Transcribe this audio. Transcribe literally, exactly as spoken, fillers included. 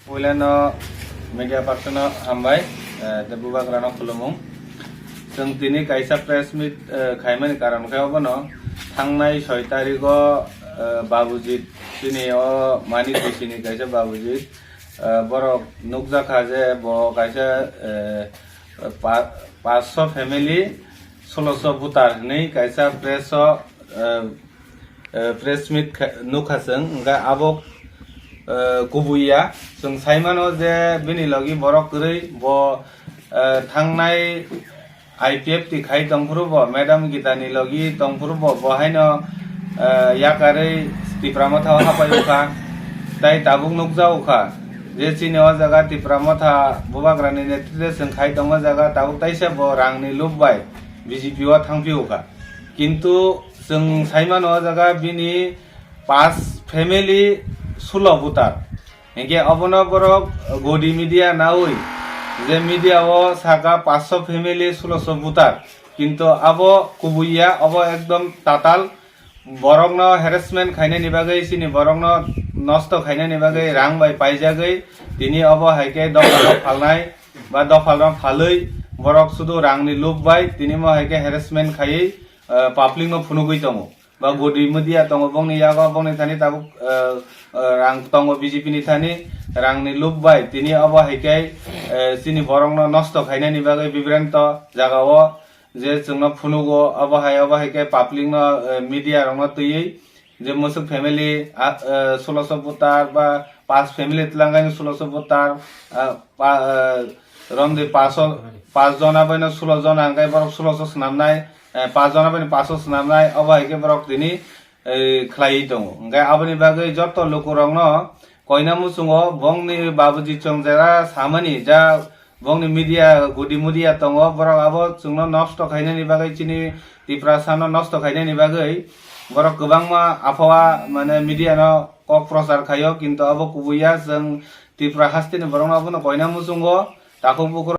Puilano media person no hambai, eh, tei bubagrano khulumung. Chwng tini kaisa press meet, eh, khaimani karon khe obono thangnai soi tarigo, eh, Babujit chini o Manik bisini kaisa Babujit, eh, borok nukjakha je bo kaisa, eh, pa-, paanch sho family, solo sho voter hinwi kaisa press o, eh, eh, press meet kha-, nukha chwng, hwnkhe abo, eh, kubui ya. Chwng sai mano je bini logi borok kwrwi, bo, eh, thangnai I P F T khai tongphuru bo, Madam Gita ni logi tongphuru bo, bo haino, eh, yakarwi Tipra Motha o hapai o kha, tai tabuk nukjago kha je chini o jaga Tipra Motha bubagra ni netrite chwng khai tongma jaga tabuk taisa bo rang ni lob bai B J P o thangphi o kha. Kintu chwng sai mano o jaga bini paanch family solo voter. Hinkhe obono borok godi media naui je media o saka paanch sho family solo sho voter. Kintu abo kubui ya, obo ekdom tatal. Borokno harassment khainani bagwi, chini borokno nosto khainani bagwi rang bai paijagwi tini obo hai khe dophal rok phalnai ba dophal rok phalwi borok sudu rang ni lob bai tini mo hai khe harassment khaiwi, eh, public no phunugwi tongo. Ba godi media tongo, bongni yago, bongni thani tabuk, eh, eh, rang tongo B J P ni thani, rang ni lob bai tini obo hai khe, eh, chini borok no nosto khainani bagwi bibranto jaga o je chwngno phunugo, obo hai, obo hai khe public no, eh, media rok no twiwi je musuk family, ah, eh, solo sho voter ba paanch family twlangani solo sho voter, ah, pa-, eh, romdi paanch sho, paanch jona baino solo jona hwnkhe borok solo sho swnamnai, eh, paanch jona baino paanch sho swnamnai, obo hai khe borok tini, eh, khlaiwi tongo. Hwnkhe aboni bagwi joto lukurokno koina muchungo bongni babuji chwng jera samani ja bongni media gudi media tongo, borok abo chwngno nosto khainani bagwi chini Tiprasano nosto khainani bagwi borok kwbangma aphua mane media no kok prochar khaio, kintu abo kubui ya chwng Tripura hasteni borokno abono koina muchungo takhuk bukhuk